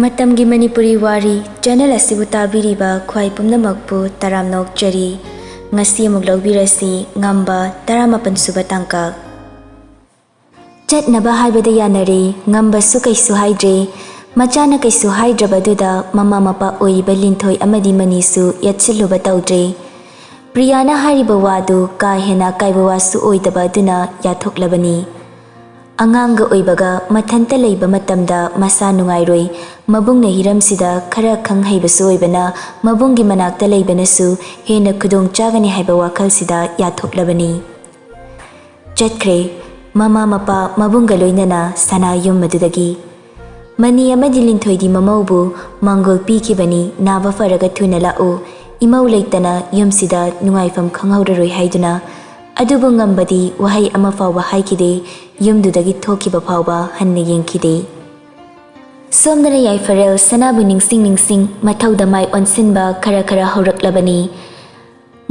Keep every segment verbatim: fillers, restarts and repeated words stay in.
ꯃꯇꯝꯒꯤ ꯃꯅꯤꯄꯨꯔꯤ ꯋꯥꯔꯤ ꯆꯦꯅꯦꯜ ꯑꯁꯤꯕꯨ ꯇꯥꯕꯤꯔꯤꯕ ꯈ꯭ꯋꯥꯏ ꯄꯨꯝꯅꯃꯛꯄꯨ ꯇꯔꯥꯝꯅ ꯑꯣꯛꯆꯔꯤ꯫ ꯉꯁꯤ ꯑꯃꯨꯛ ꯂꯧꯕꯤꯔꯁꯤ ꯉꯝꯕ ꯇꯔꯥꯃꯥꯄꯟ ꯁꯨꯕ ꯇꯥꯡꯀꯛ꯫ ꯆꯠꯅꯕ ꯍꯥꯏꯕꯗ ꯌꯥꯅꯔꯦ꯫ ꯉꯝꯕꯁꯨ ꯀꯩꯁꯨ ꯍꯥꯏꯗ꯭ꯔꯦ꯫ ꯃꯆꯥꯅ ꯀꯩꯁꯨ ꯍꯥꯏꯗ꯭ꯔꯕꯗꯨꯗ ꯃꯃꯥ ꯃꯄꯥ ꯑꯣꯏꯔꯤꯕ ꯂꯤꯟꯊꯣꯏ ꯑꯃꯗꯤ ꯃꯅꯤꯁꯨ ꯌꯦꯠꯁꯤꯜꯂꯨꯕ ꯇꯧꯗ꯭ꯔꯦ꯫ ꯄ꯭ꯔꯤꯌꯥꯅ ꯍꯥꯏꯔꯤꯕ ꯋꯥꯗꯨ ꯀꯥ ꯍꯦꯟꯅ ꯑꯀꯥꯏꯕ ꯋꯥꯁꯨ ꯑꯣꯏꯗꯕ ꯑꯗꯨꯅ ꯌꯥꯊꯣꯛꯂꯕꯅꯤ꯫ ꯑꯉꯥꯡꯒ ꯑꯣꯏꯕꯒ ꯃꯊꯟꯇ ꯂꯩꯕ ꯃꯇꯝꯗ ꯃꯁꯥ ꯅꯨꯡꯉꯥꯏꯔꯣꯏ꯫ ꯃꯕꯨꯡꯅ ꯍꯤꯔꯝꯁꯤꯗ ꯈꯔ ꯈꯪ ꯍꯩꯕꯁꯨ ꯑꯣꯏꯕꯅ ꯃꯕꯨꯡꯒꯤ ꯃꯅꯥꯛꯇ ꯂꯩꯕꯅꯁꯨ ꯍꯦꯟꯅ ꯈꯨꯗꯣꯡ ꯆꯥꯒꯅꯤ ꯍꯥꯏꯕ ꯋꯥꯈꯜꯁꯤꯗ ꯌꯥꯊꯣꯛꯂꯕꯅꯤ꯫ ꯆꯠꯈ꯭ꯔꯦ꯫ ꯃꯃꯥ ꯃꯄꯥ ꯃꯕꯨꯡꯒ ꯂꯣꯏꯅꯅ ꯁꯅꯥ ꯌꯨꯝ ꯑꯗꯨꯗꯒꯤ꯫ ꯃꯅꯤ ꯑꯃꯗꯤ ꯂꯤꯟꯊꯣꯏꯗꯤ ꯃꯃꯧꯕꯨ ꯃꯥꯡꯒꯣꯜ ꯄꯤꯈꯤꯕꯅꯤ, "ꯅꯥꯕ ꯐꯔꯒ ꯊꯨꯅ ꯂꯥꯛꯎ꯫ ꯏꯃꯧ ꯂꯩꯇꯅ ꯌꯨꯝꯁꯤꯗ ꯅꯨꯡꯉꯥꯏꯐꯝ ꯈꯪꯍꯧꯔꯔꯣꯏ" ꯍꯥꯏꯗꯨꯅ꯫ ꯑꯗꯨꯕꯨ ꯉꯝꯕꯗꯤ ꯋꯥꯍꯩ ꯑꯃ ꯐꯥꯎꯕ ꯍꯥꯏꯈꯤꯗꯦ꯫ ꯌꯨꯝꯗꯨꯗꯒꯤ ꯊꯣꯛꯈꯤꯕ ꯐꯥꯎꯕ ꯍꯟꯅ ꯌꯦꯡꯈꯤꯗꯦ꯫ ꯁꯣꯝꯗꯅ ꯌꯥꯏꯐꯔꯦꯜ ꯁꯅꯥꯕꯨ ꯅꯤꯡꯁꯤꯡ ꯅꯤꯡꯁꯤꯡ ꯃꯊꯧꯗ ꯃꯥꯏ ꯑꯣꯟꯁꯤꯟꯕ ꯈꯔ ꯈꯔ ꯍꯧꯔꯛꯂꯕꯅꯤ꯫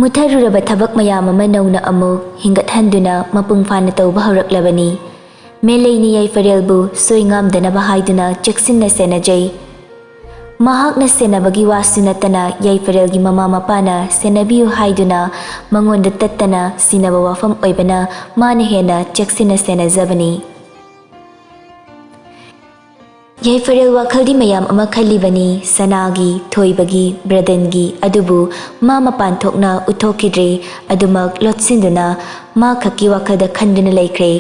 ꯃꯨꯠꯊꯔꯨꯔꯕ ꯊꯕꯛ ꯃꯌꯥꯝ ꯑꯃ ꯅꯧꯅ ꯑꯃꯨꯛ ꯍꯤꯡꯒꯠꯍꯟꯗꯨꯅ ꯃꯄꯨꯡ ꯐꯥꯅ ꯇꯧꯕ ꯍꯧꯔꯛꯂꯕꯅꯤ꯫ ꯃꯦꯂꯩꯅ ꯌꯥꯏꯐꯔꯦꯜꯕꯨ ꯁꯣꯏ ꯉꯥꯝꯗꯅꯕ ꯍꯥꯏꯗꯨꯅ ꯆꯦꯛꯁꯤꯟꯅ ꯁꯦꯟꯅꯖꯩ꯫ ꯃꯍꯥꯛꯅ ꯁꯦꯟꯅꯕꯒꯤ ꯋꯥꯁꯨ ꯅꯠꯇꯅ ꯌꯥꯏꯐꯔꯦꯜꯒꯤ ꯃꯃꯥ ꯃꯄꯥꯅ ꯁꯦꯟꯅꯕꯤꯌꯨ ꯍꯥꯏꯗꯨꯅ ꯃꯉꯣꯟꯗ ꯇꯠꯇꯅ ꯁꯤꯟꯅꯕ ꯋꯥꯐꯝ ꯑꯣꯏꯕꯅ ꯃꯥꯅ ꯍꯦꯟꯅ ꯆꯦꯛꯁꯤꯟꯅ ꯁꯦꯟꯅꯖꯕꯅꯤ꯫ ꯌꯥꯏꯐꯔꯦꯜ ꯋꯥꯈꯜꯗꯤ ꯃꯌꯥꯝ ꯑꯃ ꯈꯜꯂꯤꯕꯅꯤ, ꯁꯅꯥꯒꯤ, ꯊꯣꯏꯕꯒꯤ, ꯕ꯭ꯔꯗꯟꯒꯤ, ꯑꯗꯨꯕꯨ ꯃꯥ ꯃꯄꯥꯟ ꯊꯣꯛꯅ ꯎꯠꯊꯣꯛꯈꯤꯗ꯭ꯔꯦ꯫ ꯑꯗꯨꯃꯛ ꯂꯣꯠꯁꯤꯟꯗꯨꯅ ꯃꯥ ꯈꯛꯀꯤ ꯋꯥꯈꯜꯗ ꯈꯟꯗꯨꯅ ꯂꯩꯈ꯭ꯔꯦ꯫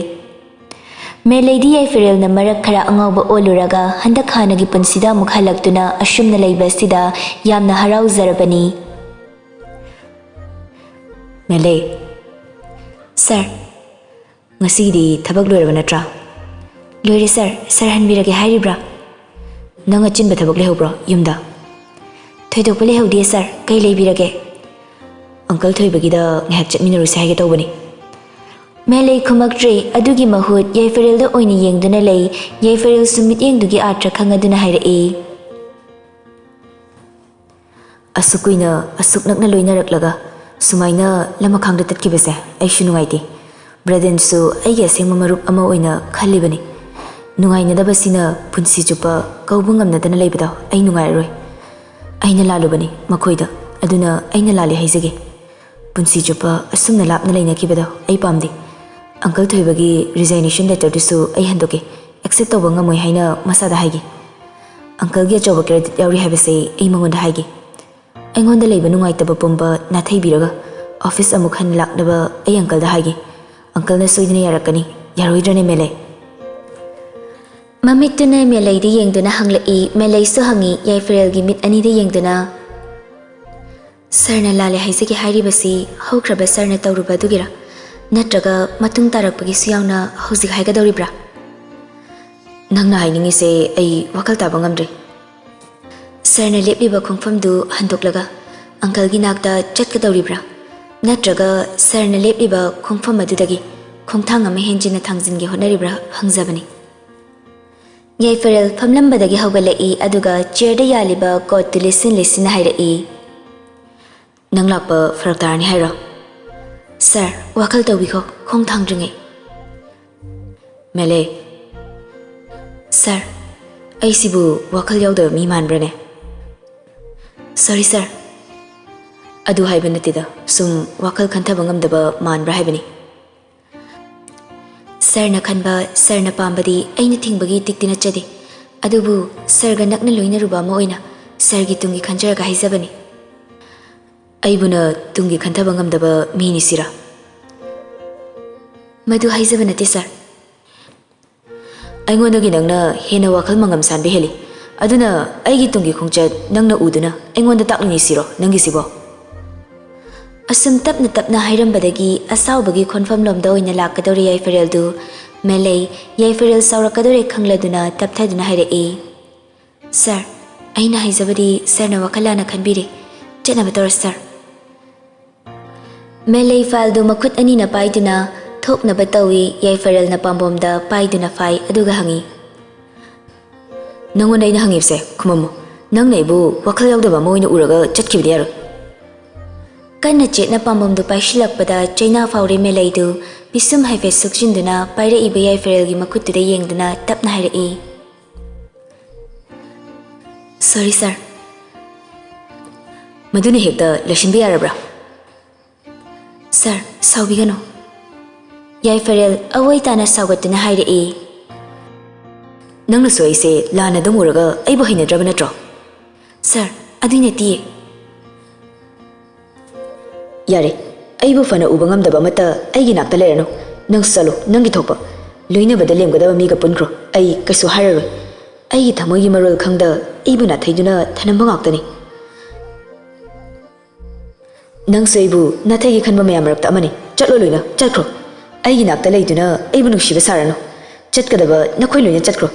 ꯃꯦꯂꯩꯗꯤ ꯌꯥꯏꯐꯔꯦꯜꯅ ꯃꯔꯛ ꯈꯔ ꯑꯉꯥꯎꯕ ꯑꯣꯜꯂꯨꯔꯒ ꯍꯟꯗꯛ ꯍꯥꯟꯅꯒꯤ ꯄꯨꯟꯁꯤꯗ ꯑꯃꯨꯛ ꯍꯜꯂꯛꯇꯨꯅ ꯑꯁꯨꯝꯅ ꯂꯩꯕ ꯑꯁꯤꯗ ꯌꯥꯝꯅ ꯍꯔꯥꯎꯖꯔꯕꯅꯤ꯫ ꯃꯦꯂꯩ꯫ ꯁꯥꯔ, ꯉꯁꯤꯒꯤꯗꯤ ꯊꯕꯛ ꯂꯣꯏꯔꯕ ꯅꯠꯇ꯭ꯔꯥ? ꯂꯣꯏꯔꯦ ꯁꯥꯔ꯫ ꯁꯥꯔ ꯍꯟꯕꯤꯔꯒꯦ ꯍꯥꯏꯔꯤꯕ꯭ꯔꯥ? ꯅꯪ ꯑꯆꯤꯟꯕ ꯊꯕꯛ ꯂꯩꯍꯧꯕ꯭ꯔꯣ ꯌꯨꯝꯗ? ꯊꯣꯏꯗꯣꯛꯄ ꯂꯩꯍꯧꯗꯦ ꯁꯥꯔ꯫ ꯀꯩ ꯂꯩꯕꯤꯔꯒꯦ? ꯑꯪꯀꯜ ꯊꯣꯏꯕꯒꯤꯗ ꯉꯥꯏꯍꯥꯛ ꯆꯠꯃꯤꯟꯅꯔꯨꯁꯦ ꯍꯥꯏꯒꯦ ꯇꯧꯕꯅꯤ꯫ ꯃꯦꯂꯩ ꯈꯨꯝꯃꯛꯇ꯭ꯔꯦ꯫ ꯑꯗꯨꯒꯤ ꯃꯍꯨꯠ ꯌꯥꯏꯐꯔꯦꯜꯗ ꯑꯣꯏꯅ ꯌꯦꯡꯗꯨꯅ ꯂꯩ꯫ ꯌꯥꯏꯐꯔꯦꯜꯁꯨ ꯃꯤꯠꯌꯦꯡꯗꯨꯒꯤ ꯑꯥꯔꯊ ꯈꯪꯉꯗꯨꯅ ꯍꯥꯏꯔꯛꯏ꯫ ꯑꯁꯨꯛ ꯀꯨꯏꯅ, ꯑꯁꯨꯛ ꯅꯛꯅ ꯂꯣꯏꯅꯔꯛꯂꯒ ꯁꯨꯃꯥꯏꯅ ꯂꯃꯈꯥꯡꯗ ꯇꯠꯈꯤꯕꯁꯦ ꯑꯩꯁꯨ ꯅꯨꯡꯉꯥꯏꯇꯦ꯫ ꯕ꯭ꯔꯗꯟꯁꯨ ꯑꯩꯒꯤ ꯑꯁꯦꯡꯕ ꯃꯔꯨꯞ ꯑꯃ ꯑꯣꯏꯅ ꯈꯜꯂꯤꯕꯅꯤ꯫ ꯅꯨꯡꯉꯥꯏꯅꯗꯕꯁꯤꯅ ꯄꯨꯟꯁꯤ ꯆꯨꯞꯄ ꯀꯧꯕ ꯉꯝꯅꯗꯅ ꯂꯩꯕꯗꯣ ꯑꯩ ꯅꯨꯡꯉꯥꯏꯔꯔꯣꯏ꯫ ꯑꯩꯅ ꯂꯥꯜꯂꯨꯕꯅꯤ ꯃꯈꯣꯏꯗ, ꯑꯗꯨꯅ ꯑꯩꯅ ꯂꯥꯜꯂꯦ ꯍꯥꯏꯖꯒꯦ꯫ ꯄꯨꯟꯁꯤ ꯆꯨꯞꯄ ꯑꯁꯨꯝꯅ ꯂꯥꯞꯅ ꯂꯩꯅꯈꯤꯕꯗꯣ ꯑꯩ ꯄꯥꯝꯗꯦ꯫ ꯑꯪꯀꯜ ꯊꯣꯏꯕꯒꯤ resignation letterꯗꯨꯁꯨ ꯑꯩ ꯍꯟꯗꯣꯛꯀꯦ꯫ Accept ꯇꯧꯕ ꯉꯝꯃꯣꯏ ꯍꯥꯏꯅ ꯃꯁꯥꯗ ꯍꯥꯏꯒꯦ꯫ ꯑꯪꯀꯜꯒꯤ ꯑꯆꯧꯕ credit ꯌꯥꯎꯔꯤ ꯍꯥꯏꯕꯁꯦ ꯑꯩ ꯃꯉꯣꯟꯗ ꯍꯥꯏꯒꯦ꯫ ꯑꯩꯉꯣꯟꯗ ꯂꯩꯕ ꯅꯨꯡꯉꯥꯏꯇꯕ ꯄꯨꯝꯕ ꯅꯥꯊꯩꯕꯤꯔꯒ office ꯑꯃꯨꯛ ꯍꯟꯅ ꯂꯥꯛꯅꯕ ꯑꯩ ꯑꯪꯀꯜꯗ ꯍꯥꯏꯒꯦ꯫ ꯑꯪꯀꯜꯅ ꯁꯣꯏꯗꯅ ꯌꯥꯔꯛꯀꯅꯤ, ꯌꯥꯔꯣꯏꯗ꯭ꯔꯅꯦ ꯃꯦꯂꯩ? ꯃꯃꯤꯠꯇꯨꯅ ꯃꯦꯂꯩꯗ ꯌꯦꯡꯗꯨꯅ ꯍꯪꯂꯛꯏ꯫ ꯃꯦꯂꯩꯁꯨ ꯍꯪꯉꯤ, ꯌꯥꯏꯐꯔꯦꯜꯒꯤ ꯃꯤꯠ ꯑꯅꯤꯗ ꯌꯦꯡꯗꯨꯅ꯫ ꯁꯥꯔꯅ ꯂꯥꯜꯂꯦ ꯍꯥꯏꯖꯒꯦ ꯍꯥꯏꯔꯤꯕꯁꯤ ꯍꯧꯈ꯭ꯔꯕ ꯁꯥꯔꯅ ꯇꯧꯔꯨꯕ ꯑꯗꯨꯒꯤꯔꯥ? ꯅꯠꯇ꯭ꯔꯒ ꯃꯇꯨꯡ ꯇꯥꯔꯛꯄꯒꯤꯁꯨ ꯌꯥꯎꯅ ꯍꯧꯖꯤꯛ ꯍꯥꯏꯒꯗꯧꯔꯤꯕ꯭ꯔꯥ? ꯅꯪꯅ ꯍꯥꯏꯅꯤꯡꯉꯤꯁꯦ ꯑꯩ ꯋꯥꯈꯜ ꯇꯥꯕ ꯉꯝꯗ꯭ꯔꯦ꯫ ꯁꯥꯔꯅ ꯂꯦꯞꯂꯤꯕ ꯈꯣꯡꯐꯝꯗꯨ ꯍꯟꯗꯣꯛꯂꯒ ꯑꯪꯀꯜꯒꯤ ꯅꯥꯛꯇ ꯆꯠꯀꯗꯧꯔꯤꯕ꯭ꯔꯥ? ꯅꯠꯇ꯭ꯔꯒ ꯁꯥꯔꯅ ꯂꯦꯞꯂꯤꯕ ꯈꯣꯡꯐꯝ ꯑꯗꯨꯗꯒꯤ ꯈꯣꯡꯊꯥꯡ ꯑꯃ ꯍꯦꯟꯖꯤꯟꯅ ꯊꯥꯡꯖꯤꯟꯒꯦ ꯍꯣꯠꯅꯔꯤꯕ꯭ꯔꯥ ꯍꯪꯖꯕꯅꯤ꯫ ꯌꯥꯏꯐꯔꯦꯜ ꯐꯝꯂꯝꯕꯗꯒꯤ ꯍꯧꯒꯠꯂꯛꯏ, ꯑꯗꯨꯒ chairꯗ ꯌꯥꯜꯂꯤꯕ coatꯇꯨ ꯂꯤꯠꯁꯤꯟ ꯂꯤꯠꯁꯤꯟꯅ ꯍꯥꯏꯔꯛꯏ꯫ ꯅꯪ ꯂꯥꯛꯄ ꯐꯔꯛ ꯇꯥꯔꯅꯤ ꯍꯥꯏꯔꯣ? ꯁꯥꯔ, ꯋꯥꯈꯜ ꯇꯧꯕꯤꯈꯣ, ꯈꯣꯡ ꯊꯥꯡꯗ꯭ꯔꯤꯉꯩ꯫ ꯃꯦꯂꯩ꯫ ꯁꯥꯔ, ꯑꯩꯁꯤꯕꯨ ꯋꯥꯈꯜ ꯌꯥꯎꯗꯕ ꯃꯤ ꯃꯥꯟꯕ꯭ꯔꯅꯦ? Sorry ꯁꯥꯔ꯫ ꯑꯗꯨ ꯍꯥꯏꯕ ꯅꯠꯇꯦꯗ, ꯁꯨꯝ ꯋꯥꯈꯜ ꯈꯟꯊꯕ ꯉꯝꯗꯕ ꯃꯥꯟꯕ꯭ꯔꯥ ꯍꯥꯏꯕꯅꯤ꯫ ꯁꯥꯔꯅ ꯈꯟꯕ, ꯁꯥꯔꯅ ꯄꯥꯝꯕꯗꯤ ꯑꯩꯅ ꯊꯤꯡꯕꯒꯤ ꯏꯇꯤꯛꯇꯤ ꯅꯠꯆꯗꯦ꯫ ꯑꯗꯨꯕꯨ ꯁꯥꯔꯒ ꯅꯛꯅ ꯂꯣꯏꯅꯔꯨꯕ ꯑꯃ ꯑꯣꯏꯅ ꯁꯥꯔꯒꯤ ꯇꯨꯡꯒꯤ ꯈꯟꯖꯔꯒ ꯍꯥꯏꯖꯕꯅꯤ꯫ ꯑꯩꯕꯨꯅ ꯇꯨꯡꯒꯤ ꯈꯟꯊꯕ ꯉꯝꯗꯕ ꯃꯤꯅꯤ ꯁꯤꯔꯥ? ꯃꯗꯨ ꯍꯥꯏꯖꯕ ꯅꯠꯇꯦ ꯁꯥꯔ꯫ ꯑꯩꯉꯣꯟꯗꯒꯤ ꯅꯪꯅ ꯍꯦꯟꯅ ꯋꯥꯈꯜ ꯃꯉꯝ ꯁꯥꯟꯕ ꯍꯦꯜꯂꯤ꯫ ꯑꯗꯨꯅ ꯑꯩꯒꯤ ꯇꯨꯡꯒꯤ ꯈꯣꯡꯆꯠ ꯅꯪꯅ ꯎꯗꯨꯅ ꯑꯩꯉꯣꯟꯗ ꯇꯥꯛꯂꯤꯅꯤ ꯁꯤꯔꯣ ꯅꯪꯒꯤꯁꯤꯕꯣ? ꯑꯁꯨꯝ ꯇꯞꯅ ꯇꯞꯅ ꯍꯥꯏꯔꯝꯕꯗꯒꯤ ꯑꯁꯥꯎꯕꯒꯤ ꯈꯣꯟꯐꯝꯂꯣꯝꯗ ꯑꯣꯏꯅ ꯂꯥꯛꯀꯗꯧꯔꯦ ꯌꯥꯏꯐꯔꯦꯜꯗꯨ꯫ ꯃꯦꯂꯩ, ꯌꯥꯏꯐꯔꯦꯜ ꯁꯥꯎꯔꯛꯀꯗꯧꯔꯦ ꯈꯪꯂꯗꯨꯅ ꯇꯞꯊꯗꯨꯅ ꯍꯥꯏꯔꯛꯏ꯫ ꯁꯥꯔ, ꯑꯩꯅ ꯍꯥꯏꯖꯕꯗꯤ ꯁꯥꯔꯅ ꯋꯥꯈꯜ ꯂꯥꯟꯅ ꯈꯟꯕꯤꯔꯦ꯫ ꯆꯠꯅꯕ ꯇꯧꯔꯁꯤ ꯁꯥꯔ꯫ ꯃꯦꯂꯩ ꯐꯥꯏꯜꯗꯨ ꯃꯈꯨꯠ ꯑꯅꯤꯅ ꯄꯥꯏꯗꯨꯅ ꯊꯣꯛꯅꯕ ꯇꯧꯏ꯫ ꯌꯥꯏꯐꯔꯦꯜꯅ ꯄꯥꯝꯕꯣꯝꯗ ꯄꯥꯏꯗꯨꯅ ꯐꯥꯏ, ꯑꯗꯨꯒ ꯍꯪꯏ, ꯅꯪꯉꯣꯟꯗ ꯑꯩꯅ ꯍꯪꯉꯤꯕꯁꯦ ꯈꯨꯃꯝꯃꯨ꯫ ꯅꯪꯅ ꯑꯩꯕꯨ ꯋꯥꯈꯜ ꯌꯥꯎꯗꯕ ꯑꯃ ꯑꯣꯏꯅ ꯎꯔꯒ ꯆꯠꯈꯤꯕꯗꯤ ꯌꯥꯔꯣꯏ꯫ ꯀꯟꯅ ꯆꯦꯠꯅ ꯄꯥꯝꯕꯣꯝꯗꯨ ꯄꯥꯏꯁꯤꯜꯂꯛꯄꯗ ꯆꯩꯅꯥ ꯐꯥꯎꯔꯦ ꯃꯦꯂꯩꯗꯨ ꯄꯤꯁꯨꯝ ꯍꯥꯏꯐꯦꯠ ꯁꯨꯛꯆꯤꯟꯗꯨꯅ ꯄꯥꯏꯔꯛꯏꯕ ꯌꯥꯏꯐꯔꯦꯜꯒꯤ ꯃꯈꯨꯠꯇꯨꯗ ꯌꯦꯡꯗꯨꯅ ꯇꯞꯅ ꯍꯥꯏꯔꯛꯏ, "Sorry sir." "ꯃꯗꯨꯅ ꯍꯦꯛꯇ ꯂꯣꯏꯁꯤꯟꯕ ꯌꯥꯔꯕ꯭ꯔꯥ?" "Sir, ꯁꯥꯎꯕꯤꯒꯅꯨ," ꯌꯥꯏꯐꯔꯦꯜ ꯑꯋꯣꯏ ꯇꯥꯅ ꯁꯥꯎꯒꯠꯇꯨꯅ ꯍꯥꯏꯔꯛꯏ, "ꯅꯪꯅꯁꯨ ꯑꯩꯁꯦ ꯂꯥꯟꯅ ꯑꯗꯨꯝ ꯎꯔꯒ ꯑꯩꯕꯨ ꯍꯩꯅꯗ꯭ꯔꯕ ꯅꯠꯇ꯭ꯔꯣ?" "Sir, ꯑꯗꯨꯏ ꯅꯠꯇꯤꯌꯦ꯫" "ꯌꯥꯔꯦ, ꯑꯩꯕꯨ ꯐꯅ ꯎꯕ ꯉꯝꯗꯕ ꯑꯃꯠꯇ ꯑꯩꯒꯤ ꯅꯥꯛꯇ ꯂꯩꯔꯅꯨ꯫ ꯅꯪꯁꯨ ꯆꯠꯂꯣ, ꯅꯪꯒꯤ ꯊꯣꯛꯄ꯫ ꯂꯣꯏꯅꯕꯗ ꯂꯦꯝꯒꯗꯕ ꯃꯤꯒ ꯄꯨꯟꯈ꯭ꯔꯣ꯫ ꯑꯩ ꯀꯩꯁꯨ ꯍꯥꯏꯔꯔꯣꯏ꯫ ꯑꯩꯒꯤ ꯊꯃꯣꯏꯒꯤ ꯃꯔꯣꯜ ꯈꯪꯗ ꯑꯩꯕꯨ ꯅꯥꯊꯩꯗꯨꯅ ꯊꯅꯝꯕ ꯉꯥꯛꯇꯅꯤ꯫ ꯅꯪꯁꯨ ꯑꯩꯕꯨ ꯅꯥꯊꯩꯒꯦ ꯈꯟꯕ ꯃꯌꯥꯝ ꯃꯔꯛꯇ ꯑꯃꯅꯤ꯫ ꯆꯠꯂꯣ ꯂꯣꯏꯅ, ꯆꯠꯈ꯭ꯔꯣ꯫ ꯑꯩꯒꯤ ꯅꯥꯛꯇ ꯂꯩꯗꯨꯅ ꯑꯩꯕꯨ ꯅꯨꯡꯁꯤꯕ ꯁꯥꯔꯅꯨ꯫ ꯆꯠꯀꯗꯕ ꯅꯈꯣꯏ ꯂꯣꯏꯅ ꯆꯠꯈ꯭ꯔꯣ꯫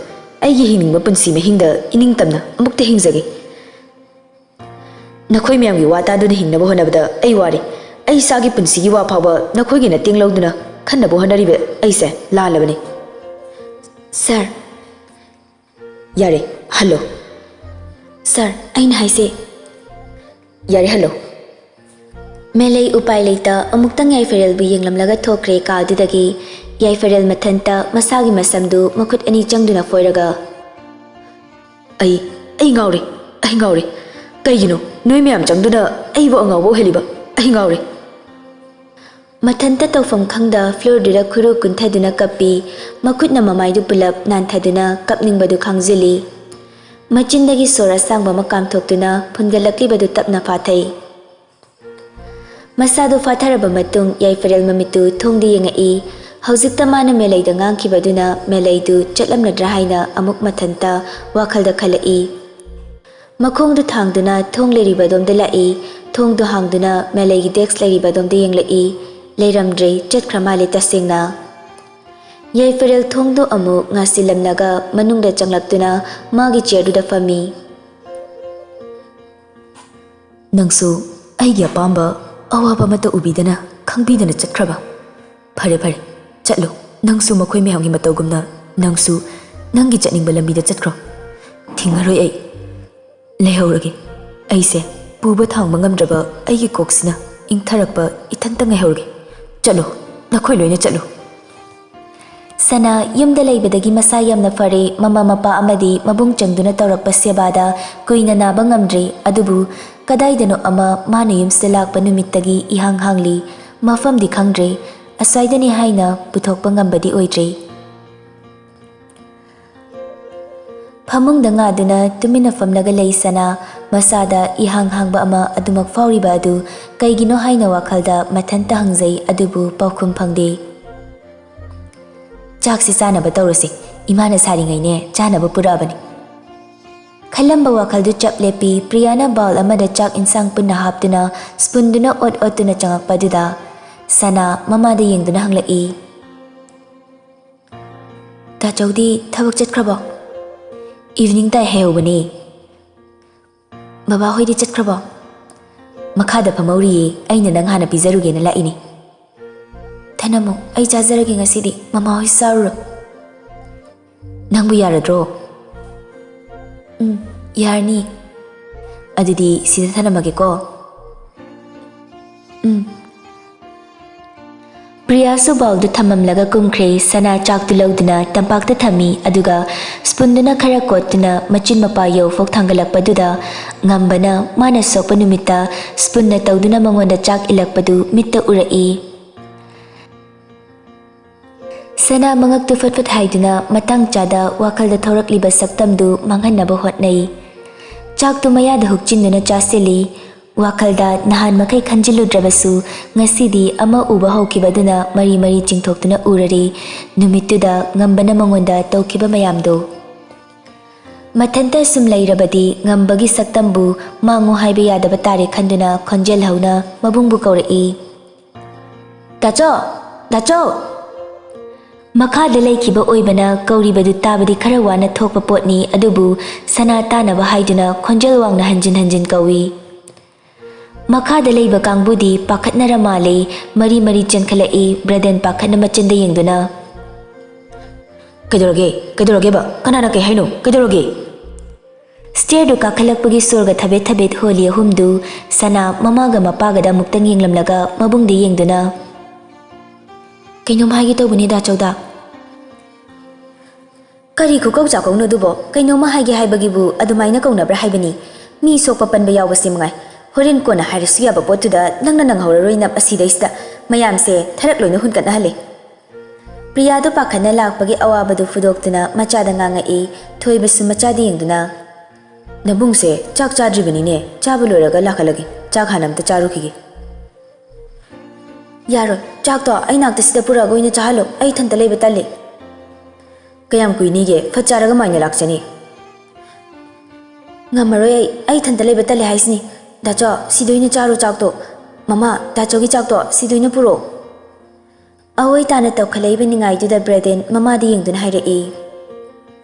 ꯑꯩꯒꯤ ꯍꯤꯡꯅꯤꯡꯕ ꯄꯨꯟꯁꯤ ꯃꯍꯤꯡꯗ ꯏꯅꯤꯡ ꯇꯝꯅ ꯑꯃꯨꯛꯇ ꯍꯤꯡꯖꯒꯦ꯫ ꯅꯈꯣꯏ ꯃꯌꯥꯝꯒꯤ ꯋꯥ ꯇꯥꯗꯨꯅ ꯍꯤꯡꯅꯕ ꯍꯣꯠꯅꯕꯗ ꯑꯩ ꯋꯥꯔꯦ꯫ ꯑꯩ ꯏꯁꯥꯒꯤ ꯄꯨꯟꯁꯤꯒꯤ ꯋꯥ ꯐꯥꯎꯕ ꯅꯈꯣꯏꯒꯤ ꯃꯇꯦꯡ ꯂꯧꯗꯨꯅ ꯈꯟꯅꯕ ꯍꯣꯠꯅꯔꯤꯕ ꯑꯩꯁꯦ ꯂꯥꯜꯂꯕꯅꯤ꯫" "Sir꯫" "ꯌꯥꯔꯦ, ꯍꯜꯂꯣ꯫" "Sir, ꯑꯩꯅ ꯍꯥꯏꯁꯦ꯫" "ꯌꯥꯔꯦ, ꯍꯜꯂꯣ꯫" ꯃꯦꯂꯩ ꯎꯄꯥꯏ ꯂꯩꯇ ꯑꯃꯨꯛꯇꯪ ꯌꯥꯏꯐꯔꯦꯜꯕꯨ ꯌꯦꯡꯂꯝꯂꯒ ꯊꯣꯛꯈ꯭ꯔꯦ ꯀꯥꯗꯨꯗꯒꯤ꯫ ꯌꯥꯏꯐꯔꯦꯜ ꯃꯊꯟꯇ ꯃꯁꯥꯒꯤ ꯃꯁꯝꯗꯨ ꯃꯈꯨꯠ ꯑꯅꯤ ꯆꯪꯗꯨꯅ ꯐꯣꯏꯔꯒ, "ꯑꯩ, ꯑꯩ ꯉꯥꯎꯔꯦ, ꯑꯩ ꯉꯥꯎꯔꯦ꯫ ꯀꯩꯒꯤꯅꯣ ꯅꯣꯏ ꯃꯌꯥꯝ ꯆꯪꯗꯨꯅ ꯑꯩꯕꯨ ꯑꯉꯥꯎꯕ ꯑꯣꯏꯍꯜꯂꯤꯕ? ꯑꯩ ꯉꯥꯎꯔꯦ꯫" ꯃꯊꯟꯇ ꯇꯧꯐꯝ ꯈꯪꯗ floorꯗꯨꯗ ꯈꯨꯔꯨ ꯀꯨꯟꯊꯗꯨꯅ ꯀꯞꯄꯤ꯫ ꯃꯈꯨꯠꯅ ꯃꯃꯥꯏꯗꯨ ꯄꯨꯂꯞ ꯅꯥꯟꯊꯗꯨꯅ ꯀꯞꯅꯤꯡꯕꯗꯨ ꯈꯥꯡꯖꯤꯜꯂꯤ꯫ ꯃꯆꯤꯟꯗꯒꯤ ꯁꯣꯔ ꯑꯁꯥꯡꯕ ꯑꯃ ꯀꯥꯝꯊꯣꯛꯇꯨꯅ ꯐꯨꯟꯒꯠꯂꯛꯂꯤꯕꯗꯨ ꯇꯞꯅ ꯐꯥꯊꯩ꯫ ꯃꯁꯥꯗꯨ ꯐꯥꯊꯔꯕ ꯃꯇꯨꯡ ꯌꯥꯏꯐꯔꯦꯜ ꯃꯃꯤꯠꯇꯨ ꯊꯣꯡꯗ ꯌꯦꯡꯉꯛꯏ꯫ ꯍꯧꯖꯤꯛꯇ ꯃꯥꯅ ꯃꯦꯂꯩꯗ ꯉꯥꯡꯈꯤꯕꯗꯨꯅ ꯃꯦꯂꯩꯗꯨ ꯆꯠꯂꯝꯂꯗ꯭ꯔꯥ ꯍꯥꯏꯅ ꯑꯃꯨꯛ ꯃꯊꯟꯇ ꯋꯥꯈꯜꯗ ꯈꯜꯂꯛꯏ꯫ ꯃꯈꯣꯡꯗꯨ ꯊꯥꯡꯗꯨꯅ ꯊꯣꯡ ꯂꯩꯔꯤꯕ ꯑꯗꯣꯝꯗ ꯂꯥꯛꯏ꯫ ꯊꯣꯡꯗꯨ ꯍꯥꯡꯗꯨꯅ ꯃꯦꯂꯩꯒꯤ desk ꯂꯩꯔꯤꯕ ꯑꯗꯣꯝꯗ ꯌꯦꯡꯂꯛꯏ꯫ ꯂꯩꯔꯝꯗ꯭ꯔꯦ, ꯆꯠꯈ꯭ꯔ ꯃꯥꯜꯂꯦ ꯇꯁꯦꯡꯅ꯫ ꯌꯥꯏꯐꯔꯦꯜ ꯊꯣꯡꯗꯨ ꯑꯃꯨꯛ ꯉꯥꯁꯤꯜꯂꯝꯂꯒ ꯃꯅꯨꯡꯗ ꯆꯪꯂꯛꯇꯨꯅ ꯃꯥꯒꯤ chairꯗꯨꯗ ꯐꯝꯃꯤ꯫ "ꯅꯪꯁꯨ ꯑꯩꯒꯤ ꯑꯄꯥꯝꯕ ꯑꯋꯥꯕ ꯑꯃꯠꯇ ꯎꯕꯤꯗꯅ ꯈꯪꯕꯤꯗꯅ ꯆꯠꯈ꯭ꯔꯕ? ꯐꯔꯦ ꯐꯔꯦ, ꯆꯠꯂꯣ꯫ ꯅꯪꯁꯨ ꯃꯈꯣꯏ ꯃꯌꯥꯝꯒꯤ ꯃꯇꯧꯒꯨꯝꯅ ꯅꯪꯁꯨ ꯅꯪꯒꯤ ꯆꯠꯅꯤꯡꯕ ꯂꯝꯕꯤꯗ ꯆꯠꯈ꯭ꯔꯣ꯫ ꯊꯤꯡꯉꯔꯣꯏ ꯑꯩ꯫ ꯂꯩꯍꯧꯔꯒꯦ꯫ ꯑꯩꯁꯦ ꯄꯨꯕ ꯊꯥꯡꯕ ꯉꯝꯗ꯭ꯔꯕ ꯑꯩꯒꯤ ꯀꯣꯛꯁꯤꯅ ꯏꯪꯊꯔꯛꯄ ꯏꯊꯟꯇ ꯉꯥꯏꯍꯧꯔꯒꯦ꯫ ꯆꯠꯂꯨ, ꯅꯈꯣꯏ ꯂꯣꯏꯅ ꯆꯠꯂꯨ꯫ ꯁꯅꯥ ꯌꯨꯝꯗ ꯂꯩꯕꯗꯒꯤ ꯃꯁꯥ ꯌꯥꯝꯅ ꯐꯔꯦ꯫ ꯃꯃꯥ ꯃꯄꯥ ꯑꯃꯗꯤ ꯃꯕꯨꯡ ꯆꯪꯗꯨꯅ ꯇꯧꯔꯛꯄ ꯁꯦꯕꯥꯗ ꯀꯨꯏꯅ ꯅꯥꯕ ꯉꯝꯗ꯭ꯔꯦ꯫ ꯑꯗꯨꯕꯨ ꯀꯗꯥꯏꯗꯅꯣ ꯑꯃ ꯃꯥꯅ ꯌꯨꯝꯁꯤꯗ ꯂꯥꯛꯄ ꯅꯨꯃꯤꯠꯇꯒꯤ ꯏꯍꯥꯡ ꯍꯥꯡꯂꯤ꯫ ꯃꯐꯝꯗꯤ ꯈꯪꯗ꯭ꯔꯦ, ꯑꯁ꯭ꯋꯥꯏꯗꯅꯤ ꯍꯥꯏꯅ ꯄꯨꯊꯣꯛꯄ ꯉꯝꯕꯗꯤ ꯑꯣꯏꯗ꯭ꯔꯦ꯫ ꯐꯃꯨꯡꯗ ꯉꯥꯗꯨꯅ ꯇꯨꯃꯤꯟꯅ ꯐꯝꯂꯒ ꯂꯩ ꯁꯅꯥ꯫ ꯃꯁꯥꯗ ꯏꯍꯥꯡ ꯍꯥꯡꯕ ꯑꯃ ꯑꯗꯨꯃꯛ ꯐꯥꯎꯔꯤꯕ ꯑꯗꯨ ꯀꯩꯒꯤꯅꯣ ꯍꯥꯏꯅ ꯋꯥꯈꯜꯗ ꯃꯊꯟꯇ ꯍꯪꯖꯩ, ꯑꯗꯨꯕꯨ ꯄꯥꯎꯈꯨꯝ ꯐꯪꯗꯦ꯫ ꯆꯥꯛꯁꯤ ꯆꯥꯅꯕ ꯇꯧꯔꯁꯤ, ꯏꯃꯥꯅ ꯁꯥꯔꯤꯉꯩꯅꯦ ꯆꯥꯅꯕ ꯄꯨꯔꯛꯑꯕꯅꯤ꯫ ꯈꯜꯂꯝꯕ ꯋꯥꯈꯜꯗꯨ ꯆꯞ ꯂꯦꯞꯄꯤ꯫ ꯄ꯭ꯔꯤꯌꯥꯅ ꯕꯥꯎꯜ ꯑꯃꯗ ꯆꯥꯛ ꯏꯟꯁꯥꯡ ꯄꯨꯟꯅ ꯍꯥꯞꯇꯨꯅ ꯁ꯭ꯄꯨꯟꯗꯨꯅ ꯑꯣꯠ ꯑꯣꯠꯇꯨꯅ ꯆꯪꯉꯛꯄ ꯑꯗꯨꯗ ꯁꯅꯥ ꯃꯃꯥꯗ ꯌꯦꯡꯗꯨꯅ ꯍꯪꯂꯛꯏ, "ꯇꯥꯆꯧꯗꯤ ꯊꯕꯛ ꯆꯠꯈ꯭ꯔꯕꯣ?" "ꯏꯚꯤꯅꯤꯡ ꯇꯥꯏ ꯍꯥꯏꯍꯧꯕꯅꯦ꯫" "ꯕꯕꯥ ꯍꯣꯏꯗꯤ ꯆꯠꯈ꯭ꯔꯕꯣ?" "ꯃꯈꯥꯗ ꯐꯝꯍꯧꯔꯤꯌꯦ, ꯑꯩꯅ ꯅꯪ ꯍꯥꯟꯅ ꯄꯤꯖꯔꯨꯒꯦꯅ ꯂꯥꯛꯏꯅꯦ꯫" "ꯊꯅꯝꯃꯨ, ꯑꯩ ꯆꯥꯖꯔꯒꯦ ꯉꯁꯤꯗꯤ, ꯃꯃꯥ ꯍꯣꯏ ꯆꯥꯔꯨꯔꯣ꯫" "ꯅꯪꯕꯨ ꯌꯥꯔꯗ꯭ꯔꯣ?" "ꯎꯝ, ꯌꯥꯔꯅꯤ꯫" "ꯑꯗꯨꯗꯤ ꯁꯤꯗ ꯊꯅꯝꯃꯒꯦꯀꯣ꯫" "ꯎꯝ꯫" ꯄ꯭ꯔꯤꯌꯥꯁꯨ ꯕꯥꯎꯜꯗꯨ ꯊꯝꯃꯝꯂꯒ ꯀꯨꯝꯈ꯭ꯔꯦ꯫ ꯁꯅꯥ ꯆꯥꯛꯇꯨ ꯂꯧꯗꯨꯅ ꯇꯝꯄꯥꯛꯇ ꯊꯝꯃꯤ, ꯑꯗꯨꯒ ꯁ꯭ꯄꯨꯟꯗꯨꯅ ꯈꯔ ꯀꯣꯠꯇꯨꯅ ꯃꯆꯤꯟ ꯃꯄꯥ ꯌꯧꯐꯥꯎ ꯊꯥꯡꯒꯠꯂꯛꯄꯗꯨꯗ ꯉꯝꯕꯅ ꯃꯥꯅ ꯁꯣꯛꯄ ꯅꯨꯃꯤꯠꯇ ꯁ꯭ꯄꯨꯟꯅ ꯇꯧꯗꯨꯅ ꯃꯉꯣꯟꯗ ꯆꯥꯛ ꯏꯜꯂꯛꯄꯗꯨ ꯃꯤꯠꯇ ꯎꯔꯛꯏ꯫ ꯁꯅꯥ ꯃꯉꯛꯇꯨ ꯐꯠ ꯐꯠ ꯍꯥꯏꯗꯨꯅ ꯃꯇꯥꯡ ꯆꯥꯗ ꯋꯥꯈꯜꯗ ꯊꯧꯔꯛꯂꯤꯕ ꯁꯛꯇꯝꯗꯨ ꯃꯥꯡꯍꯟꯅꯕ ꯍꯣꯠꯅꯩ꯫ ꯆꯥꯛꯇꯨ ꯃꯌꯥꯗ ꯍꯨꯛꯆꯤꯟꯗꯨꯅ ꯆꯥꯁꯤꯜꯂꯤ꯫ ꯋꯥꯈꯜꯗ ꯅꯍꯥꯟ ꯃꯈꯩ ꯈꯟꯖꯤꯜꯂꯨꯗ꯭ꯔꯕꯁꯨ ꯉꯁꯤꯗꯤ ꯑꯃ ꯎꯕ ꯍꯧꯈꯤꯕꯗꯨꯅ ꯃꯔꯤ ꯃꯔꯤ ꯆꯤꯡꯊꯣꯛꯇꯨꯅ ꯎꯔꯔꯦ꯫ ꯅꯨꯃꯤꯠꯇꯨꯗ ꯉꯝꯕꯅ ꯃꯉꯣꯟꯗ ꯇꯧꯈꯤꯕ ꯃꯌꯥꯝꯗꯣ꯫ ꯃꯊꯟꯇ ꯁꯨꯝ ꯂꯩꯔꯕꯗꯤ ꯉꯝꯕꯒꯤ ꯁꯛꯇꯝꯕꯨ ꯃꯥꯡꯉꯨ ꯍꯥꯏꯕ ꯌꯥꯗꯕ ꯇꯥꯔꯦ ꯈꯟꯗꯨꯅ ꯈꯣꯟꯖꯦꯜ ꯍꯧꯅ ꯃꯕꯨꯡꯕꯨ ꯀꯧꯔꯛꯏ꯫ "ꯇꯥꯆꯧ! ꯇꯥꯆꯧ!" ꯃꯈꯥꯗ ꯂꯩꯈꯤꯕ ꯑꯣꯏꯕꯅ ꯀꯧꯔꯤꯕꯗꯨ ꯇꯥꯕꯗꯤ ꯈꯔ ꯋꯥꯅ ꯊꯣꯛꯄ ꯄꯣꯠꯅꯤ, ꯑꯗꯨꯕꯨ ꯁꯅꯥ ꯇꯥꯅꯕ ꯍꯥꯏꯗꯨꯅ ꯈꯣꯟꯖꯦꯜ ꯋꯥꯡꯅ ꯍꯟꯖꯤꯟ ꯍꯟꯖꯤꯟ ꯀꯧꯏ꯫ ꯃꯈꯥꯗ ꯂꯩꯕ ꯀꯥꯡꯕꯨꯗꯤ ꯄꯥꯈꯠꯅꯔ ꯃꯥꯜꯂꯦ, ꯃꯔꯤ ꯃꯔꯤ ꯆꯦꯟꯈꯠꯂꯛꯏ꯫ ꯕ꯭ꯔꯗꯟ ꯄꯥꯈꯠꯅ ꯃꯆꯤꯟꯗ ꯌꯦꯡꯗꯨꯅ, "ꯀꯩꯗꯧꯔꯒꯦ? ꯀꯩꯗꯧꯔꯒꯦꯕ? ꯀꯅꯥꯅ ꯀꯩ ꯍꯥꯏꯅꯣ? ꯀꯩꯗꯧꯔꯒꯦ?" ꯁ꯭ꯇꯦꯌꯔꯗꯨ ꯀꯥꯈꯠꯂꯛꯄꯒꯤ ꯁꯣꯔꯒ ꯊꯕꯦꯠ ꯊꯕꯦꯠ ꯍꯣꯜꯂꯤ ꯑꯍꯨꯝꯗꯨ ꯁꯅꯥ ꯃꯃꯥꯒ ꯃꯄꯥꯒꯗ ꯑꯃꯨꯛꯇꯪ ꯌꯦꯡꯂꯝꯂꯒ ꯃꯕꯨꯡꯗ ꯌꯦꯡꯗꯨꯅ, "ꯀꯩꯅꯣꯝ ꯍꯥꯏꯒꯦ ꯇꯧꯕꯅꯦ, ꯗꯥ ꯆꯧꯗꯥ꯫" "ꯀꯔꯤ ꯈꯨꯀꯧ ꯆꯥꯀꯧꯅꯣ ꯑꯗꯨꯕꯣ? ꯀꯩꯅꯣꯝꯃ ꯍꯥꯏꯒꯦ ꯍꯥꯏꯕꯒꯤꯕꯨ ꯑꯗꯨꯃꯥꯏꯅ ꯀꯧꯅꯕ꯭ꯔꯥ ꯍꯥꯏꯕꯅꯤ? ꯃꯤ ꯁꯣꯛꯄ ꯄꯟꯕ ꯌꯥꯎꯕꯁꯤ ꯃꯉꯥꯏ꯫ ꯍꯣꯔꯦꯟ ꯀꯣꯟꯅ ꯍꯥꯏꯔꯁꯨ ꯌꯥꯕ ꯄꯣꯠꯇꯨꯗ ꯅꯪꯅ ꯅꯪꯍꯧꯔꯔꯣꯏ ꯅꯞ ꯑꯁꯤꯗꯩꯁꯤꯗ꯫ ꯃꯌꯥꯝꯁꯦ ꯊꯔꯛ ꯂꯣꯏꯅ ꯍꯨꯟꯀꯠꯅꯍꯜꯂꯦ꯫" ꯄ꯭ꯔꯤꯌꯥꯗꯨ ꯄꯥꯈꯠꯅ ꯂꯥꯛꯄꯒꯤ ꯑꯋꯥꯕꯗꯨ ꯐꯨꯗꯣꯛꯇꯨꯅ ꯃꯆꯥꯗ ꯉꯥꯡꯉꯛꯏ꯫ ꯊꯣꯏꯕꯁꯨ ꯃꯆꯥꯗ ꯌꯦꯡꯗꯨꯅ, "ꯅꯕꯨꯡꯁꯦ ꯆꯥꯛ ꯆꯥꯗ꯭ꯔꯤꯕꯅꯤꯅꯦ꯫ ꯆꯥꯕ ꯂꯣꯏꯔꯒ ꯂꯥꯛꯍꯜꯂꯒꯦ꯫ ꯆꯥꯛ ꯍꯥꯟꯅ ꯑꯝꯇ ꯆꯥꯔꯨꯈꯤꯒꯦ꯫" "ꯌꯥꯔꯣꯏ, ꯆꯥꯛꯇꯣ ꯑꯩ ꯅꯥꯛꯇ ꯁꯤꯗ ꯄꯨꯔꯛꯑꯒ ꯑꯣꯏꯅ ꯆꯥꯍꯜꯂꯣ꯫ ꯑꯩ ꯏꯊꯟꯇ ꯂꯩꯕ ꯇꯜꯂꯤ꯫" "ꯀꯌꯥꯝ ꯀꯨꯏꯅꯤꯒꯦ? ꯐꯠ ꯆꯥꯔꯒ ꯃꯥꯏꯅ ꯂꯥꯛꯆꯅꯤ꯫" "ꯉꯝꯃꯔꯣꯏ ꯑꯩ, ꯑꯩ ꯏꯊꯟꯇ ꯂꯩꯕ ꯇꯜꯂꯦ ꯍꯥꯏꯁꯤꯅꯤ꯫ ꯗꯥꯆꯣ, ꯁꯤꯗ ꯑꯣꯏꯅ ꯆꯥꯔꯣ ꯆꯥꯛꯇꯣ꯫ ꯃꯃꯥ, ꯗꯥꯆꯣꯒꯤ ꯆꯥꯛꯇꯣ ꯁꯤꯗ ꯑꯣꯏꯅ ꯄꯨꯔꯛꯑꯣ꯫" ꯑꯋꯣꯏ ꯇꯥꯅ ꯇꯧꯈꯠꯂꯛꯏꯕ ꯅꯤꯡꯉꯥꯏꯗꯨꯗ ꯕ꯭ꯔꯦꯗꯦꯟ ꯃꯃꯥꯗ ꯌꯦꯡꯗꯨꯅ ꯍꯥꯏꯔꯛꯏ,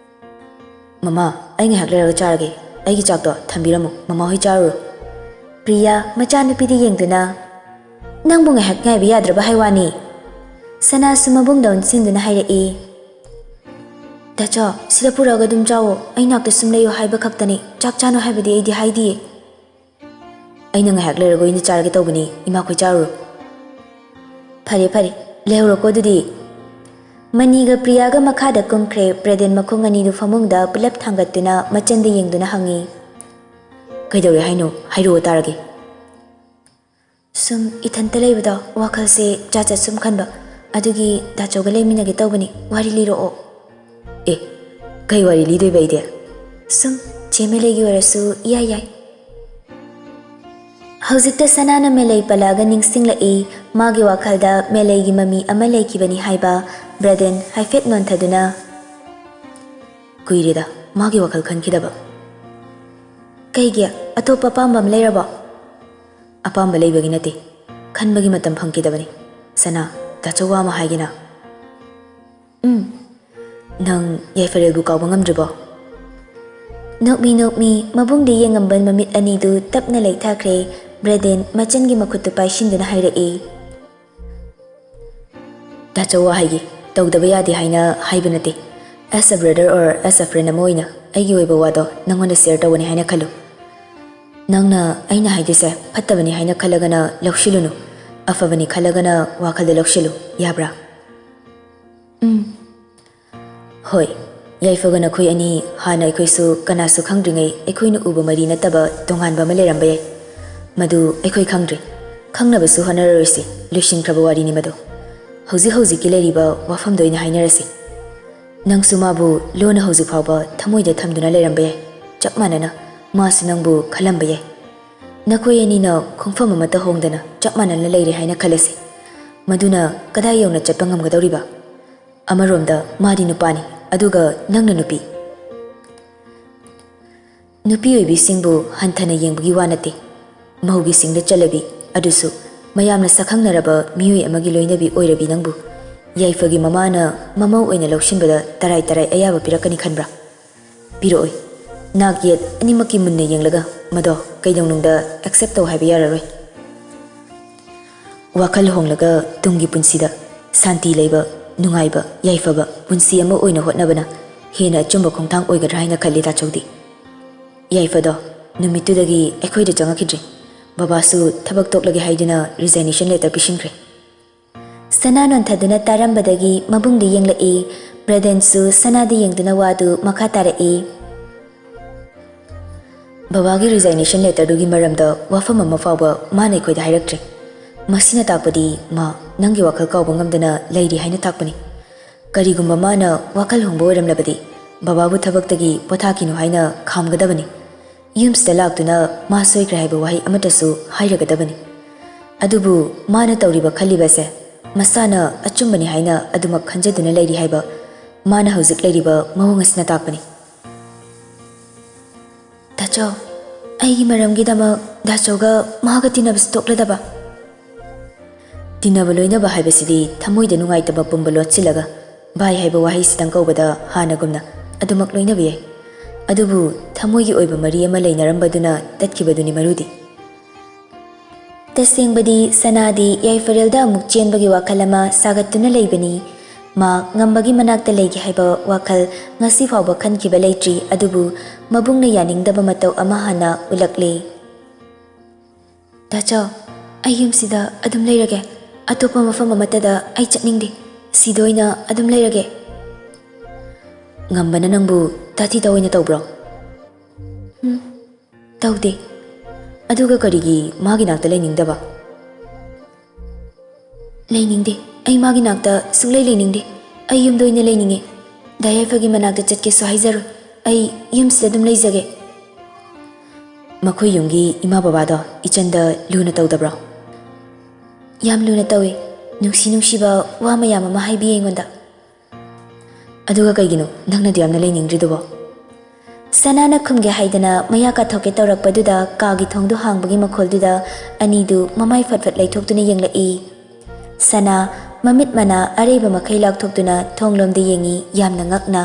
"ꯃꯃꯥ, ꯑꯩ ꯉꯥꯏꯍꯥꯛ ꯂꯩꯔꯒ ꯆꯥꯔꯒꯦ꯫ ꯑꯩꯒꯤ ꯆꯥꯛꯇꯣ ꯊꯝꯕꯤꯔꯝꯃꯨ, ꯃꯃꯥ ꯍꯣꯏ ꯆꯥꯔꯨꯔꯣ꯫" ꯄ꯭ꯔꯤꯌꯥ ꯃꯆꯥꯅꯨꯄꯤꯗ ꯌꯦꯡꯗꯨꯅ, "ꯅꯪꯕꯨ ꯉꯥꯏꯍꯥꯛ ꯉꯥꯏꯕ ꯌꯥꯗ꯭ꯔꯕ ꯍꯥꯏ ꯋꯥꯅꯤ?" ꯁꯅꯥꯁꯨ ꯃꯕꯨꯡꯗ ꯑꯣꯟꯁꯤꯟꯗꯨꯅ ꯍꯥꯏꯔꯛꯏ, "ꯗꯥꯆꯣ, ꯁꯤꯗ ꯄꯨꯔꯛꯑꯒ ꯑꯗꯨꯝ ꯆꯥꯎꯋꯣ꯫ ꯑꯩ ꯅꯥꯛꯇ ꯁꯨꯝ ꯂꯩꯌꯣ ꯍꯥꯏꯕ ꯈꯛꯇꯅꯤ꯫ ꯆꯥꯛ ꯆꯥꯅꯨ ꯍꯥꯏꯕꯗꯤ ꯑꯩꯗꯤ ꯍꯥꯏꯗꯤꯌꯦ꯫" "ꯑꯩꯅ ꯉꯥꯏꯍꯥꯛ ꯂꯩꯔꯒ ꯑꯣꯏꯅ ꯆꯥꯔꯒꯦ ꯇꯧꯕꯅꯤ, ꯏꯃꯥꯈꯣꯏ ꯆꯥꯔꯨꯔꯣ꯫" "ꯐꯔꯦ, ꯐꯔꯦ, ꯂꯩꯍꯧꯔꯣꯀꯣ ꯑꯗꯨꯗꯤ꯫" ꯃꯅꯤꯒ ꯄ꯭ꯔꯤꯌꯥꯒ ꯃꯈꯥꯗ ꯀꯨꯝꯈ꯭ꯔꯦ꯫ ꯕ꯭ꯔꯦꯗꯦꯟ ꯃꯈꯣꯡ ꯑꯅꯤꯗꯨ ꯐꯃꯨꯡꯗ ꯄꯨꯂꯞ ꯊꯥꯡꯒꯠꯇꯨꯅ ꯃꯆꯟꯗ ꯌꯦꯡꯗꯨꯅ ꯍꯪꯉꯤ, "ꯀꯩꯗꯧꯔꯦ ꯍꯥꯏꯅꯣ? ꯍꯥꯏꯔꯛꯑꯣ ꯇꯥꯔꯒꯦ꯫" "ꯁꯨꯝ ꯏꯊꯟꯇ ꯂꯩꯕꯗꯣ ꯋꯥꯈꯜꯁꯦ ꯖꯥꯠ ꯖꯥꯠ ꯁꯨꯝ ꯈꯟꯕ, ꯑꯗꯨꯒꯤ ꯗꯥꯆꯧꯒ ꯂꯩꯃꯤꯟꯅꯒꯦ ꯇꯧꯕꯅꯤ, ꯋꯥꯔꯤ ꯂꯤꯔꯛꯑꯣ꯫" "ꯑꯦ, ꯀꯩ ꯋꯥꯔꯤ ꯂꯤꯗꯣꯏꯕ ꯑꯩꯗꯤ?" "ꯁꯨꯝ ꯆꯦ ꯃꯦꯂꯩꯒꯤ ꯑꯣꯏꯔꯁꯨ ꯏꯌꯥ ꯌꯥꯏ꯫" ꯍꯧꯖꯤꯛꯇ ꯁꯅꯥꯅ ꯃꯦꯂꯩ ꯄꯜꯂꯛꯑꯒ ꯅꯤꯡꯁꯤꯡꯂꯛꯏ꯫ ꯃꯥꯒꯤ ꯋꯥꯈꯜꯗ ꯃꯦꯂꯩꯒꯤ ꯃꯃꯤ ꯑꯃ ꯂꯩꯈꯤꯕꯅꯤ ꯍꯥꯏꯕ꯫ ꯕ꯭ꯔꯦꯗꯦꯟ ꯍꯥꯏꯐꯦꯠ ꯅꯣꯟꯊꯗꯨꯅ, "ꯀꯨꯏꯔꯦꯗ ꯃꯥꯒꯤ ꯋꯥꯈꯜ ꯈꯟꯈꯤꯗꯕ꯫" "ꯀꯩꯒꯤ? ꯑꯇꯣꯞꯄ ꯑꯄꯥꯝꯕ ꯑꯃ ꯂꯩꯔꯕꯣ?" "ꯑꯄꯥꯝꯕ ꯂꯩꯕꯒꯤ ꯅꯠꯇꯦ, ꯈꯟꯕꯒꯤ ꯃꯇꯝ ꯐꯪꯈꯤꯗꯕꯅꯤ꯫ ꯁꯅꯥ, ꯗꯥꯆꯧ ꯋꯥ ꯑꯃ ꯍꯥꯏꯒꯦꯅ꯫" "ꯎꯝ꯫" "ꯅꯪ ꯌꯥꯏꯐꯔꯦꯜꯕꯨ ꯀꯥꯎꯕ ꯉꯝꯗ꯭ꯔꯤꯕꯣ?" ꯅꯣꯛꯃꯤ ꯅꯣꯛꯃꯤ ꯃꯕꯨꯡꯗ ꯌꯦꯡꯉꯝꯕ ꯃꯃꯤꯠ ꯑꯅꯤꯗꯨ ꯇꯞꯅ ꯂꯩꯊꯈ꯭ꯔꯦ꯫ ꯕ꯭ꯔꯦꯗꯦꯟ ꯃꯆꯟꯒꯤ ꯃꯈꯨꯠꯇꯨ ꯄꯥꯏꯁꯤꯟꯗꯨꯅ ꯍꯥꯏꯔꯛꯏ, "ꯗꯥꯆꯧ ꯋꯥ ꯍꯥꯏꯒꯦ, ꯇꯧꯗꯕ ꯌꯥꯗꯦ ꯍꯥꯏꯅ ꯍꯥꯏꯕ ꯅꯠꯇꯦ꯫ As a brother or as a friend ꯑꯃ ꯑꯣꯏꯅ ꯑꯩꯒꯤ ꯑꯣꯏꯕ ꯋꯥꯗꯣ ꯅꯪꯉꯣꯟꯗ ꯁꯤꯌꯔ ꯇꯧꯕꯅꯤ ꯍꯥꯏꯅ ꯈꯜꯂꯨ꯫ ꯅꯪꯅ ꯑꯩꯅ ꯍꯥꯏꯗꯣꯏꯁꯦ ꯐꯠꯇꯕꯅꯤ ꯍꯥꯏꯅ ꯈꯜꯂꯒꯅ ꯂꯧꯁꯤꯜꯂꯨꯅꯨ, ꯑꯐꯕꯅꯤ ꯈꯜꯂꯒꯅ ꯋꯥꯈꯜꯗ ꯂꯧꯁꯤꯜꯂꯨ, ꯌꯥꯕ꯭ꯔꯥ? ꯎꯝ꯫ ꯍꯣꯏ, ꯌꯥꯏꯐꯒ ꯅꯈꯣꯏ ꯑꯅꯤ ꯍꯥꯟꯅ ꯑꯩꯈꯣꯏꯁꯨ ꯀꯅꯥꯁꯨ ꯈꯪꯗ꯭ꯔꯤꯉꯩ ꯑꯩꯈꯣꯏꯅ ꯎꯕ ꯃꯔꯤ ꯅꯠꯇꯕ ꯇꯣꯉꯥꯟꯕ ꯑꯃ ꯂꯩꯔꯝꯕ ꯌꯥꯏ꯫ ꯃꯗꯨ ꯑꯩꯈꯣꯏ ꯈꯪꯗ꯭ꯔꯤ꯫ ꯈꯪꯅꯕꯁꯨ ꯍꯣꯠꯅꯔꯔꯣꯏꯁꯤ, ꯂꯣꯏꯁꯤꯟꯈ꯭ꯔꯕ ꯋꯥꯔꯤꯅꯤ ꯃꯗꯨ꯫ ꯍꯧꯖꯤꯛ ꯍꯧꯖꯤꯛꯀꯤ ꯂꯩꯔꯤꯕ ꯋꯥꯐꯝꯗꯣ ꯑꯣꯏꯅ ꯍꯥꯏꯅꯔꯁꯤ꯫ ꯅꯪꯁꯨ ꯃꯥꯕꯨ ꯂꯣꯟꯅ ꯍꯧꯖꯤꯛ ꯐꯥꯎꯕ ꯊꯃꯣꯏꯗ ꯊꯝꯗꯨꯅ ꯂꯩꯔꯝꯕ ꯌꯥꯏ꯫ ꯆꯞ ꯃꯥꯟꯅꯅ ꯃꯥꯁꯨ ꯅꯪꯕꯨ ꯈꯜꯂꯝꯕ ꯌꯥꯏ꯫ ꯅꯈꯣꯏ ꯑꯅꯤꯅ ꯈꯣꯡꯐꯝ ꯑꯃꯠꯇ ꯍꯣꯡꯗꯅ ꯆꯞ ꯃꯥꯟꯅꯅ ꯂꯩꯔꯦ ꯍꯥꯏꯅ ꯈꯜꯂꯁꯤ꯫ ꯃꯗꯨꯅ ꯀꯗꯥꯏ ꯌꯧꯅ ꯆꯠꯄ ꯉꯝꯒꯗꯧꯔꯤꯕ? ꯑꯃꯔꯣꯝꯗ ꯃꯥꯗꯤ ꯅꯨꯄꯥꯅꯤ, ꯑꯗꯨꯒ ꯅꯪꯅ ꯅꯨꯄꯤ꯫ ꯅꯨꯄꯤ ꯑꯣꯏꯕꯤꯁꯤꯡꯕꯨ ꯍꯟꯊꯅ ꯌꯦꯡꯕꯒꯤ ꯋꯥ ꯅꯠꯇꯦ꯫ ꯃꯧꯒꯤ ꯁꯤꯡꯗ ꯆꯜꯂꯕꯤ, ꯑꯗꯨꯁꯨ ꯃꯌꯥꯝꯅ ꯁꯛꯈꯪꯅꯔꯕ ꯃꯤꯑꯣꯏ ꯑꯃꯒꯤ ꯂꯣꯏꯅꯕꯤ ꯑꯣꯏꯔꯕꯤ ꯅꯪꯕꯨ ꯌꯥꯏꯐꯒꯤ ꯃꯃꯥꯅ ꯃꯃꯧ ꯑꯣꯏꯅ ꯂꯧꯁꯤꯟꯕꯗ ꯇꯔꯥꯏ ꯇꯔꯥꯏ ꯑꯌꯥꯕ ꯄꯤꯔꯛꯀꯅꯤ ꯈꯟꯕ꯭ꯔꯥ? ꯄꯤꯔꯛꯑꯣꯏ꯫ ꯅꯥꯛ ꯌꯦꯠ ꯑꯅꯤꯃꯛꯀꯤ ꯃꯨꯟꯅ ꯌꯦꯡꯂꯒ ꯃꯗꯣ ꯀꯩꯗꯧꯅꯨꯡꯗ ꯑꯦꯛꯁꯦꯞ ꯇꯧ ꯍꯥꯏꯕ ꯌꯥꯔꯔꯣꯏ꯫ ꯋꯥꯈꯜ ꯍꯣꯡꯂꯒ ꯇꯨꯡꯒꯤ ꯄꯨꯟꯁꯤꯗ ꯁꯥꯟꯇꯤ ꯂꯩꯕ, ꯅꯨꯡꯉꯥꯏꯕ, ꯌꯥꯏꯐꯕ ꯄꯨꯟꯁꯤ ꯑꯃ ꯑꯣꯏꯅ ꯍꯣꯠꯅꯕꯅ ꯍꯦꯟꯅ ꯑꯆꯨꯝꯕ ꯈꯣꯡꯊꯥꯡ ꯑꯣꯏꯒꯗ꯭ꯔꯥ ꯍꯥꯏꯅ ꯈꯜꯂꯤ, ꯇꯥꯆꯧꯗꯤ꯫ ꯌꯥꯏꯐꯗꯣ ꯅꯨꯃꯤꯠꯇꯨꯗꯒꯤ ꯑꯩꯈꯣꯏꯗ ꯆꯪꯉꯛꯈꯤꯗ꯭ꯔꯦ꯫ ꯕꯕꯥꯁꯨ ꯊꯕꯛ ꯇꯣꯛꯂꯒꯦ ꯍꯥꯏꯗꯨꯅ ꯔꯤꯖꯥꯏꯅꯦꯁꯟ ꯂꯦꯇꯔ ꯄꯤꯁꯤꯟꯈ꯭ꯔꯦ꯫ ꯁꯅꯥ ꯅꯣꯟꯊꯗꯨꯅ ꯇꯥꯔꯝꯕꯗꯒꯤ ꯃꯕꯨꯡꯗ ꯌꯦꯡꯂꯛꯏ꯫ ꯕ꯭ꯔꯗꯦꯟꯁꯨ ꯁꯅꯥꯗ ꯌꯦꯡꯗꯨꯅ ꯋꯥꯗꯨ ꯃꯈꯥ ꯇꯥꯔꯛꯏ꯫ ꯕꯕꯥꯒꯤ ꯔꯤꯖꯥꯏꯅꯦꯁꯟ ꯂꯦꯇꯔꯗꯨꯒꯤ ꯃꯔꯝꯗ ꯋꯥꯐꯝ ꯑꯃ ꯐꯥꯎꯕ ꯃꯥꯅ ꯑꯩꯈꯣꯏꯗ ꯍꯥꯏꯔꯛꯇ꯭ꯔꯦ꯫ ꯃꯁꯤꯅ ꯇꯥꯛꯄꯗꯤ ꯃꯥ ꯅꯪꯒꯤ ꯋꯥꯈꯜ ꯀꯥꯎꯕ ꯉꯝꯗꯅ ꯂꯩꯔꯤ ꯍꯥꯏꯅ ꯇꯥꯛꯄꯅꯤ꯫ ꯀꯔꯤꯒꯨꯝꯕ ꯃꯥꯅ ꯋꯥꯈꯜ ꯍꯣꯡꯕ ꯑꯣꯏꯔꯝꯂꯕꯗꯤ ꯕꯕꯥꯕꯨ ꯊꯕꯛꯇꯒꯤ ꯄꯣꯊꯥꯈꯤꯅꯨ ꯍꯥꯏꯅ ꯈꯥꯝꯒꯗꯕꯅꯤ꯫ ꯌꯨꯝꯁꯤꯗ ꯂꯥꯛꯇꯨꯅ ꯃꯥ ꯁꯣꯏꯈ꯭ꯔꯦ ꯍꯥꯏꯕ ꯋꯥꯍꯩ ꯑꯃꯠꯇꯁꯨ ꯍꯥꯏꯔꯒꯗꯕꯅꯤ꯫ ꯑꯗꯨꯕꯨ ꯃꯥꯅ ꯇꯧꯔꯤꯕ ꯈꯜꯂꯤꯕꯁꯦ ꯃꯁꯥꯅ ꯑꯆꯨꯝꯕꯅꯤ ꯍꯥꯏꯅ ꯑꯗꯨꯃꯛ ꯈꯟꯖꯗꯨꯅ ꯂꯩꯔꯤ ꯍꯥꯏꯕ ꯃꯥꯅ ꯍꯧꯖꯤꯛ ꯂꯩꯔꯤꯕ ꯃꯑꯣꯡ ꯑꯁꯤꯅ ꯇꯥꯛꯄꯅꯤ꯫ ꯗꯥꯆꯧ, ꯑꯩꯒꯤ ꯃꯔꯝꯒꯤꯗꯃꯛ ꯗꯥꯆꯧꯒ ꯃꯥꯒ ꯇꯤꯟꯅꯕꯁꯤ ꯇꯣꯛꯂꯗꯕ? ꯇꯤꯟꯅꯕ ꯂꯣꯏꯅꯕ ꯍꯥꯏꯕꯁꯤꯗꯤ ꯊꯃꯣꯏꯗ ꯅꯨꯡꯉꯥꯏꯇꯕ ꯄꯨꯝꯕ ꯂꯣꯠꯁꯤꯜꯂꯒ ꯚꯥꯏ ꯍꯥꯏꯕ ꯋꯥꯍꯩꯁꯤꯗꯪ ꯀꯧꯕꯗ ꯍꯥꯟꯅꯒꯨꯝꯅ ꯑꯗꯨꯃꯛ ꯂꯣꯏꯅꯕ ꯌꯥꯏ꯫ ꯑꯗꯨꯕꯨ ꯊꯃꯣꯏꯒꯤ ꯑꯣꯏꯕ ꯃꯔꯤ ꯑꯃ ꯂꯩꯅꯔꯝꯕꯗꯨꯅ ꯇꯠꯈꯤꯕꯗꯨꯅꯤ ꯃꯔꯨꯗꯤ꯫ ꯇꯁꯦꯡꯕꯗꯤ ꯁꯅꯥꯗꯤ ꯌꯥꯏꯐꯔꯦꯜꯗ ꯑꯃꯨꯛ ꯆꯦꯟꯕꯒꯤ ꯋꯥꯈꯜ ꯑꯃ ꯁꯥꯒꯠꯇꯨꯅ ꯂꯩꯕꯅꯤ꯫ ꯃꯥ ꯉꯝꯕꯒꯤ ꯃꯅꯥꯛꯇ ꯂꯩꯒꯦ ꯍꯥꯏꯕ ꯋꯥꯈꯜ ꯉꯁꯤ ꯐꯥꯎꯕ ꯈꯟꯈꯤꯕ ꯂꯩꯇ꯭ꯔꯤ, ꯑꯗꯨꯕꯨ ꯃꯕꯨꯡꯅ ꯌꯥꯅꯤꯡꯗꯕ ꯃꯇꯧ ꯑꯃ ꯍꯥꯟꯅ ꯎꯠꯂꯛꯂꯦ꯫ "ꯗꯥꯆꯧ, ꯑꯩ ꯌꯨꯝꯁꯤꯗ ꯑꯗꯨꯝ ꯂꯩꯔꯒꯦ꯫ ꯑꯇꯣꯞꯄ ꯃꯐꯝ ꯑꯃꯠꯇꯗ ꯑꯩ ꯆꯠꯅꯤꯡꯗꯦ꯫ ꯁꯤꯗ ꯑꯣꯏꯅ ꯑꯗꯨꯝ ꯂꯩꯔꯒꯦ꯫" "ꯉꯝꯕꯅ ꯅꯪꯕꯨ ꯇꯥꯊꯤꯇꯥ ꯑꯣꯏꯅ ꯇꯧꯕ꯭ꯔꯣ?" "ꯎꯝ, ꯇꯧꯗꯦ꯫" "ꯑꯗꯨꯒ ꯀꯔꯤꯒꯤ ꯃꯥꯒꯤ ꯅꯥꯛꯇ ꯂꯩꯅꯤꯡꯗꯕ?" "ꯂꯩꯅꯤꯡꯗꯦ꯫ ꯑꯩ ꯃꯥꯒꯤ ꯅꯥꯛꯇ ꯁꯨꯡꯂꯩ ꯂꯩꯅꯤꯡꯗꯦ꯫ ꯑꯩ ꯌꯨꯝꯗ ꯑꯣꯏꯅ ꯂꯩꯅꯤꯡꯉꯦ꯫ ꯗꯥ ꯌꯥꯏꯐꯒꯤ ꯃꯅꯥꯛꯇ ꯆꯠꯀꯦꯁꯨ ꯍꯥꯏꯖꯔꯣꯏ꯫ ꯑꯩ ꯌꯨꯝꯁꯤꯗ ꯑꯗꯨꯝ ꯂꯩꯖꯒꯦ꯫" "ꯃꯈꯣꯏ ꯌꯨꯝꯒꯤ ꯏꯃꯥ ꯕꯕꯥꯗꯣ ꯏꯆꯟꯗ ꯂꯨꯅ ꯇꯧꯗꯕ꯭ꯔꯣ?" "ꯌꯥꯝ ꯂꯨꯅ ꯇꯧꯏ꯫ ꯅꯨꯡꯁꯤ ꯅꯨꯡꯁꯤꯕ ꯋꯥ ꯃꯌꯥꯝ ꯑꯃ ꯍꯥꯏꯕꯤ ꯑꯩꯉꯣꯟꯗ꯫" "ꯑꯗꯨꯒ ꯀꯩꯒꯤꯅꯣ ꯅꯪꯅ ꯑꯗꯨ ꯌꯥꯝꯅ ꯂꯩꯅꯤꯡꯗ꯭ꯔꯤꯗꯨꯕꯣ?" ꯁꯅꯥꯅ ꯈꯨꯝꯒꯦ ꯍꯥꯏꯗꯅ ꯃꯌꯥ ꯀꯥꯊꯣꯛꯀꯦ ꯇꯧꯔꯛꯄꯗꯨꯗ ꯀꯥꯒꯤ ꯊꯣꯡꯗꯨ ꯍꯥꯡꯕꯒꯤ ꯃꯈꯣꯜꯗꯨꯗ ꯑꯅꯤꯗꯨ ꯃꯃꯥꯏ ꯐꯠ ꯐꯠ ꯂꯩꯊꯣꯛꯇꯨꯅ ꯌꯦꯡꯂꯛꯏ꯫ ꯁꯅꯥ ꯃꯃꯤꯠ ꯃꯅꯥ ꯑꯔꯩꯕ ꯃꯈꯩ ꯂꯥꯎꯊꯣꯛꯇꯨꯅ ꯊꯣꯡꯂꯣꯝꯗ ꯌꯦꯡꯉꯤ, ꯌꯥꯝꯅ ꯉꯛꯅ꯫